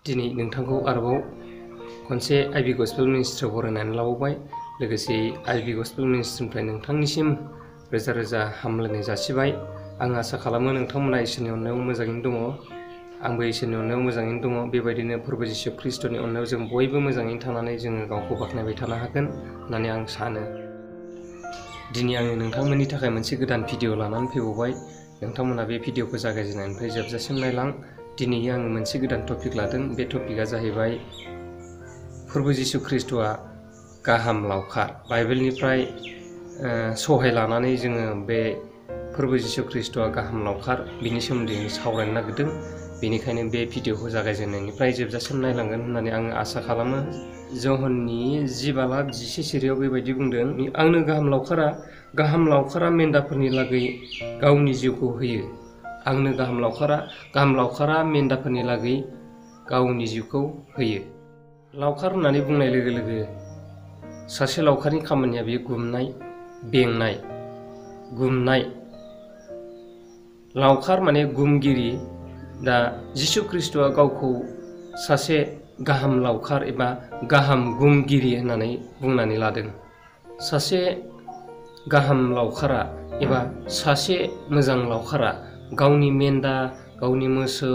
दिनै नोंथांखौ आरोबाव खनसे I.B.Gospel मिनिस्ट्रियाव बरायनानै लाबावबाय। लोगोसे I.B.Gospel मिनिस्ट्रिनिफ्राय नोंथांनिसिम रोजा रोजा हामलायनाय जासिबाय। आं आसा खालामो नोंथांमोना इसोरनि अननायाव मोजाङैनो दङ। आंबो इसोरनि अननायाव मोजाङैनो दङ। बेबायदिनो फोरबो जिसु ख्रीष्टनि अननायाव जों बयबो मोजाङैनो थानानै जोङो गावखौ बाख्नायबाय थानो हागोन होननानै आं सानो। दिनै आङो नोंथांमोननि थाखाय मोनसे गोदान भिडिअ लानानै फैबावबाय। नोंथांमोना बे भिडिअखौ जागायजेननायनिफ्राय जोबजासिम नायलां। दिनै आङो मोनसे गोदान टपिक लादों। बे टपिकआ जाहैबाय फोरबो जिसु ख्रीष्टआ गाहाम लावखार। बाइबेलनिफ्राय सहाय लानानै जोङो बे फोरबो जिसु ख्रीष्टआ गाहाम लावखार बिनि सोमोन्दै सावरायनो नागिरदों। बेनिखायनो बे भिडिअखौ जागायजेननायनिफ्राय जोबजासिम नायलांगोन होननानै आङो आसा खालामो। जहननि 10:10 सिरियाव बेबायदि बुंदों, आंनो गाहाम लावखारा मेन्दाफोरनि लागै गावनि जिउखौ होयो। आंनो गाहाम लावखारा मेन्दाफोरनि लागै गावनि जिउखौ होयो। लावखार होननानै बुंनाय लोगो लोगो सासे लावखारनि खामानिया बे गुमनाय, बेंनाय, गुमनाय। लावखार माने गुमगिरि। दा जिसु ख्रीष्टआ गावखौ सासे गाहाम लावखार एबा गाहाम गुमगिरि होननानै बुंनानै लादों। सासे गाहाम लावखारा एबा सासे मोजां लावखारा गावनि मेन्दा, गावनि मोसौ,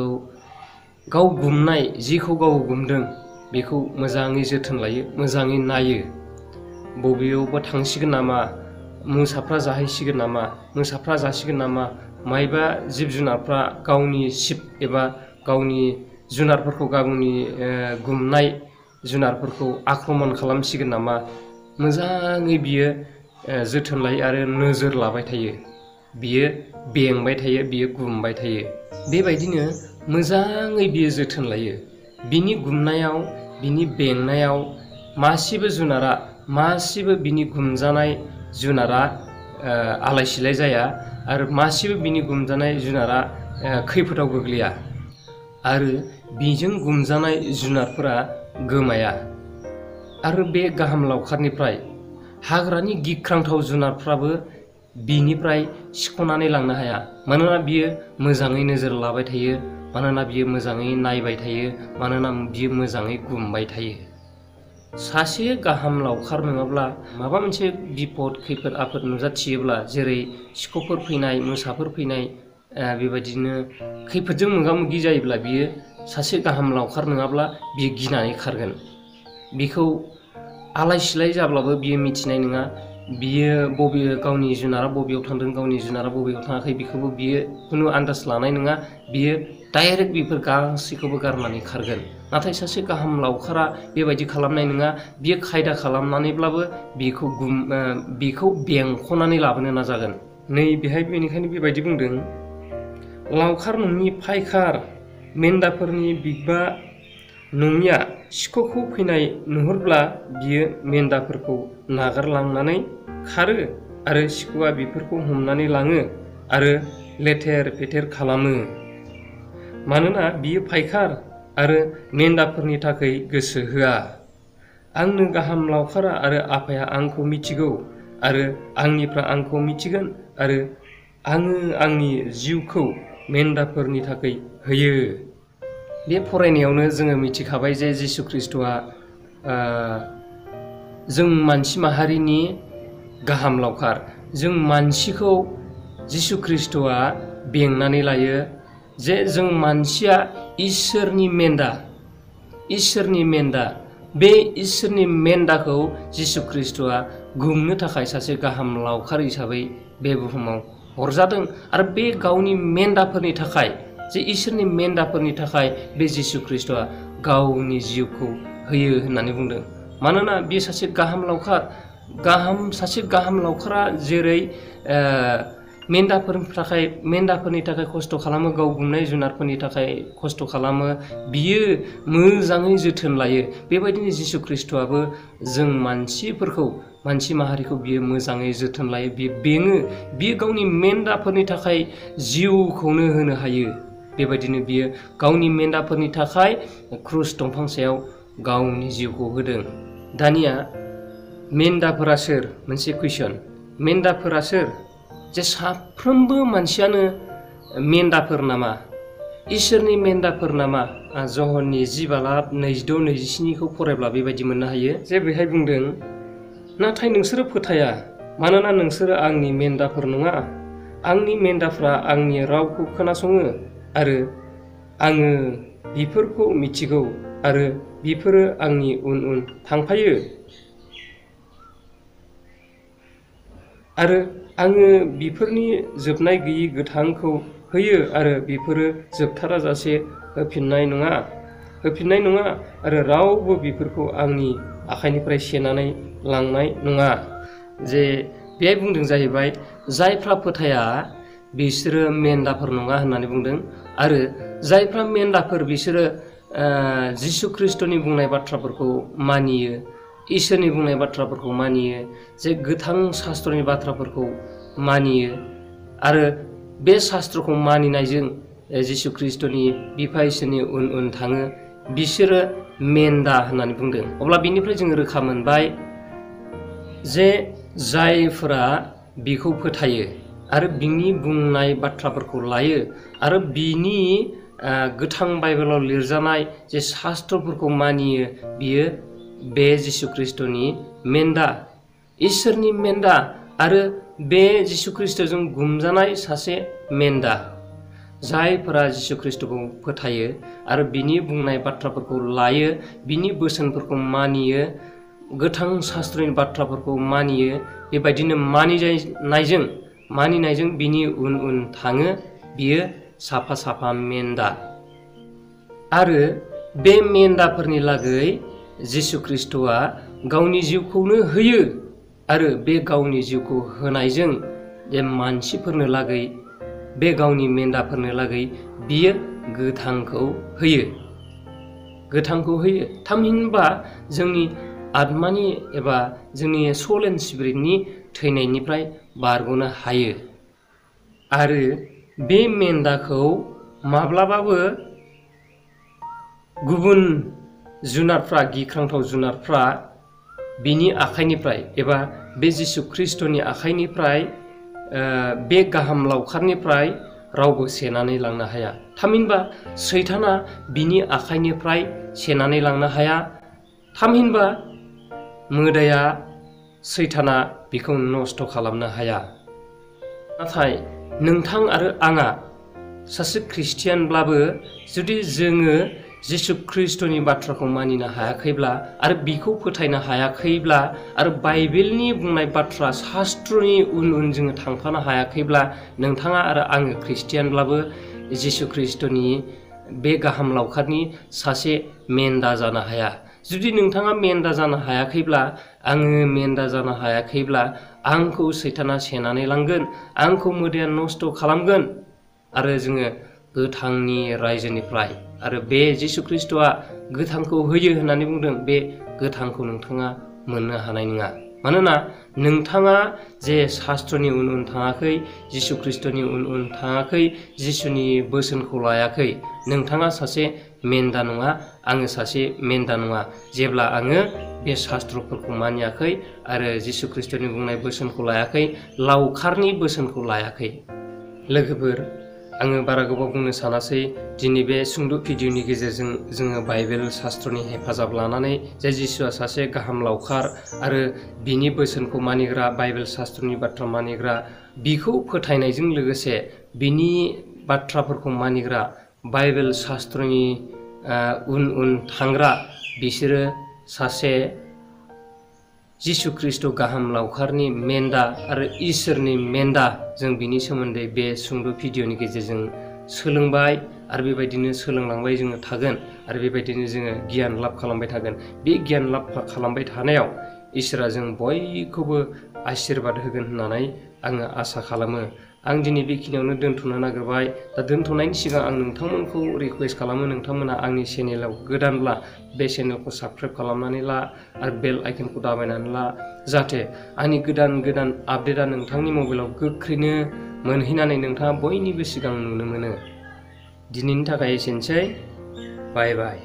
गाव गुमनाय जिखौ गाव गुमदों बेखौ मोजाङै जोथोन लायो, मोजाङै नायो। बबेयावबा थांसिगोन नामा, मोसाफ्रा जाहैसिगोन नामा, मोसाफ्रा जासिगोन नामा, मायबा जिब जुनारफ्रा गावनि सिब एबा गावनि जुनारफोरखौ, गावनि गुमनाय जुनारफोरखौ आक्रमन खालामसिगोन नामा, मोजाङै बियो जोथोन लायो आरो नोजोर लाबाय थायो। बियो बेंबाय थायो, बियो गुमबाय थायो। बेबायदिनो मोजाङै बियो जोथोन लायो। बिनि गुमनायाव, बिनि बेंनायाव मासेबो बिनि गुमजानाय जुनारा आलाय सिलाय जाया आरो मासेबो बिनि गुमजानाय जुनारा खैफोदाव गोग्लैया आरो बिजों गुमजानाय जुनारफोरा गोमाया। आरो बे गाहाम लावखारनिफ्राय हाग्रानि गिख्रांथाव जुनारफ्राबो बिनिफ्राय सिख'नानै लांनो हाया। मानोना बियो मोजाङै नोजोर लाबाय थायो, मानोना बियो मोजाङै नायबाय थायो, मानोना बियो मोजाङै गुमबाय थायो। सासे गाहाम लावखार नङाब्ला माबा मोनसे बिपद खैफोद आफोद नुजाथियोब्ला, जेरै सिख'फोर फैनाय, मोसाफोर फैनाय, बेबायदिनो खैफोदजों मोगा मोगि जायोब्ला बियो सासे गाहाम लावखार नङाब्ला बियो गिनानै खारगोन। बिखौ आलाय सिलाय जाब्लाबो बियो मिथिनाय नङा। बियो गावनि जुनारा बबेयाव थांदों, गावनि जुनारा बबेयाव थाङाखै बेखौबो बियो खुनु आन्दाज लानाय नङा। बियो डाइरेक्ट बेफोर गासैखौबो गारनानै खारगोन। नाथाय सासे गाहाम लावखारा बेबायदि खालामनाय नङा। बियो खायदा खालामनानैब्लाबो बेखौ बेंख'नानै लाबोनो नाजागोन। नै बेहाय बेनिखायनो बेबायदि बुंदों, लावखार नङि फायखार मेन्दाफोरनि बिगोमा नङिया सिख'खौ फैनाय नुहुरब्ला बियो मेन्दाफोरखौ नागारलांनानै खारो आरो सिख'आ बेफोरखौ हमनानै लाङो आरो लेथेर फेथेर खालामो। मानोना बियो फायखार आरो मेन्दाफोरनि थाखाय गोसो होआ। आंनो गाहाम लावखारा आरो आफाया आंखौ मिथिगौ आरो आंनिफ्रा आंखौ मिथिगोन आरो आङो आंनि जिउखौ मेन्दाफोरनि थाखाय होयो। बे फरायनायावनो जोङो मिथिखाबाय जे जिसु ख्रीष्टआ जों मानसि माहारिनि गाहाम लावखार। जों मानसिखौ जिसु ख्रीष्टआ बेंनानै लायो। जे जों मानसिया इसोरनि मेन्दा। बे इसोरनि मेन्दाखौ जिसु ख्रीष्टआ गुमनो थाखाय सासे गाहाम लावखार हिसाबै बे बुहुमाव हरजादों। आरो बे गावनि मेन्दाफोरनि थाखाय, जे इसोरनि मेन्दाफोरनि थाखाय बे जिसु ख्रीष्टआ गावनि जिउखौ होयो होननानै बुंदों। मानोना बे सासे गाहाम लावखार। सासे गाहाम लावखारा जेरै मेन्दाफोरनि थाखाय खस्थ' खालामो, गाव गुमनाय जुनारफोरनि थाखाय खस्थ' खालामो, बियो मोजाङै जोथोन लायो। बेबायदिनो जिसु ख्रीष्टआबो जों मानसि माहारिखौ बियो मोजाङै जोथोन लायो, बियो बेङो। बियो गावनि मेन्दाफोरनि थाखाय जिउखौनो होनो हायो। बेबायदिनो बियो गावनि मेन्दाफोरनि थाखाय क्रुस दंफां सायाव गावनि जिउखौ होदों। दानिया मेन्दाफोरा सोर? मोनसे कुइसन। मेन्दाफोरा सोर? जे साफ्रोमबो मानसियानो मेन्दाफोर नामा? इसोरनि मेन्दाफोर नामा जहननि 10:26-27 फरायब्ला बेबायदि मोननो हायो जे बेहाय बुंदों, नाथाय नोंसोरो फोथाया, मानोना नोंसोरो आंनि मेन्दाफोर नङा। आंनि मेन्दाफ्रा आंनि रावखौ खोनासङो आरो आङो बिफोरखौ मिथिगौ आरो बिफोरो आंनि उन उन थांफायो आरो आङो बिफोरनि जोबनाय गैयि गोथांखौ होयो आरो बिफोरो जोबथाराजासे होफिननाय नङा आरो रावबो बिफोरखौ आंनि आखाइनिफ्राय सेनानै लांनाय नङा। जे बेहाय बुंदों जाहैबाय जायफ्रा फोथाया बिसोरो मेन्दाफोर नङा होननानै बुंदों आरो जायफ्रा मेन्दाफोर बिसोरो जिसु ख्रिस्ट'नि बुंनाय बाथ्राफोरखौ मानियो, इसोरनि बुंनाय बाथ्राफोरखौ मानियो, जे गोथां शास्त्रनि बाथ्राफोरखौ मानियो आरो बे शास्त्रखौ मानिनायजों जिसु ख्रिस्ट'नि बिफा इसोरनि उन उन थाङो, बिसोरो मेन्दा होननानै बुंदों। अब्ला बिनिफ्राय जोङो रोखा मोनबाय जे जायफोरा बिखौ फोथायो आरो बिनि बुंनाय बाथ्राफोरखौ लायो आरो बिनि गोथां बाइबेलाव लिरजानाय जे शास्त्रफोरखौ मानियो, बियो बे जिसु ख्रिस्ट'नि मेन्दा, इसोरनि मेन्दा आरो बे जिसु ख्रिस्ट'जों गुमजानाय सासे मेन्दा। जायफोरा जिसु ख्रिस्ट'खौ फोथायो आरो बिनि बुंनाय बाथ्राफोरखौ लायो, बिनि बोसोनफोरखौ मानियो, गोथां शास्त्रनि बाथ्राफोरखौ मानियो, बेबायदिनो मानिनायजों बिनि उन उन थाङो, बियो साफा मेन्दा। आरो बे मेन्दाफोरनि लागै जिसु ख्रिस्ट'आ गावनि जिउखौनो होयो आरो बे गावनि जिउखौ होनायजों जे मानसिफोरनो लागै, बे गावनि मेन्दाफोरनो लागै बियो गोथांखौ होयो। थामहिनबा जोंनि आत्मानि एबा जोंनि सोल एन्ड स्पिरिटनि थैनायनिफ्राय बारग'नो हायो। आरो बे मेन्दाखौ माब्लाबाबो गुबुन जुनारफ्रा, गिख्रांथाव जुनारफ्रा बिनि आखाइनिफ्राय एबा बे जिसु ख्रिस्ट'नि आखाइनिफ्राय, बे गाहाम लावखारनिफ्राय रावबो सेनानै लांनो हाया। थामहिनबा सैताना बिनि आखाइनिफ्राय सेनानै लांनो हाया। थामहिनबा मोदाया, सैताना बिखौ नस्थ' खालामनो हाया। नाथाय नोंथां आरो आंहा सासे ख्रिस्टियानब्लाबो जुदि जोङो जिसु ख्रिस्ट'नि बाथ्राखौ मानिनो हायाखैब्ला आरो बिखौ फोथायनो हायाखैब्ला आरो बाइबेलनि बुंनाय बाथ्रा शास्त्रनि उन उन जोङो थांफानो हायाखैब्ला, नोंथाङा आरो आङो ख्रिस्टियानब्लाबो जिसु ख्रिस्ट'नि बे गाहाम लावखारनि सासे मेन्दा जानो हाया। जुदि नोंथाङा मेन्दा जानो हायाखैब्ला, आङो मेन्दा जानो हायाखैब्ला, आंखौ सैताना सेनानै लांगोन, आंखौ मोदाया नस्थ' खालामगोन आरो जोङो गोथांनि रायजोनिफ्राय, आरो बे जिसु ख्रिस्ट'आ गोथांखौ होयो होननानै बुंदों, बे गोथांखौ नोंथाङा मोननो हानाय नङा। मानोना नोंथाङा जे शास्त्रनि उन उन थाङाखै, जिसु ख्रिस्ट'नि उन उन थाङाखै, जिसुनि बोसोनखौ लायाखै, नोंथाङा सासे मेन्दा नङा, आङो सासे मेन्दा नङा। जेब्ला आङो बे शास्त्रफोरखौ मानियाखै आरो जिसु ख्रिस्ट'नि बुंनाय बोसोनखौ लायाखै, लावखारनि बोसोनखौ लायाखै। लोगोफोर, आङो बारा गोबाव बुंनो सानासै। दिनै बे सुंद' भिडिअनि गेजेरजों जोङो बाइबेल शास्त्रनि हेफाजाब लानानै जे जिसुआ सासे गाहाम लावखार आरो बिनि बोसोनखौ मानिग्रा, बाइबेल शास्त्रनि बाथ्रा मानिग्रा, बिखौ फोथायनायजों लोगोसे बिनि बाथ्राफोरखौ मानिग्रा, बाइबेल शास्त्रनि उन उन थांग्रा, बिसोरो सासे जिसु ख्रिस्ट' गाहाम लावखारनि मेन्दा आरो इसोरनि मेन्दा। जों बिनि सोमोन्दै बे सुंद' भिडिअनि गेजेरजों सोलोंबाय आरो बेबायदिनो सोलोंलांबाय जोङो थागोन आरो बेबायदिनो जोङो गियान लाब खालामबाय थागोन। बे गियान लाब खालामबाय थानायाव इसोरा जों बयखौबो आशीर्बाद होगोन होननानै आङो आसा खालामो। आं दिनै बेखिनियावनो दोनथ'नो नागिरबाय। दा दोनथ'नायनि सिगां आं नोंथांमोनखौ रिकुवेस्ट खालामो, नोंथांमोना आंनि चेनेलाव गोदानब्ला बे चेनेलखौ साबस्क्राइब खालामनानै ला आरो बेल आइकनखौ दाबायनानै ला, जाहाथे आंनि गोदान आपडेटआ नोंथांनि मबाइलाव गोख्रैनो मोनहैनानै नोंथाङा बयनिबो सिगां नुनो मोनो। दिनैनि थाखाय एसेनोसै। बाय बाय।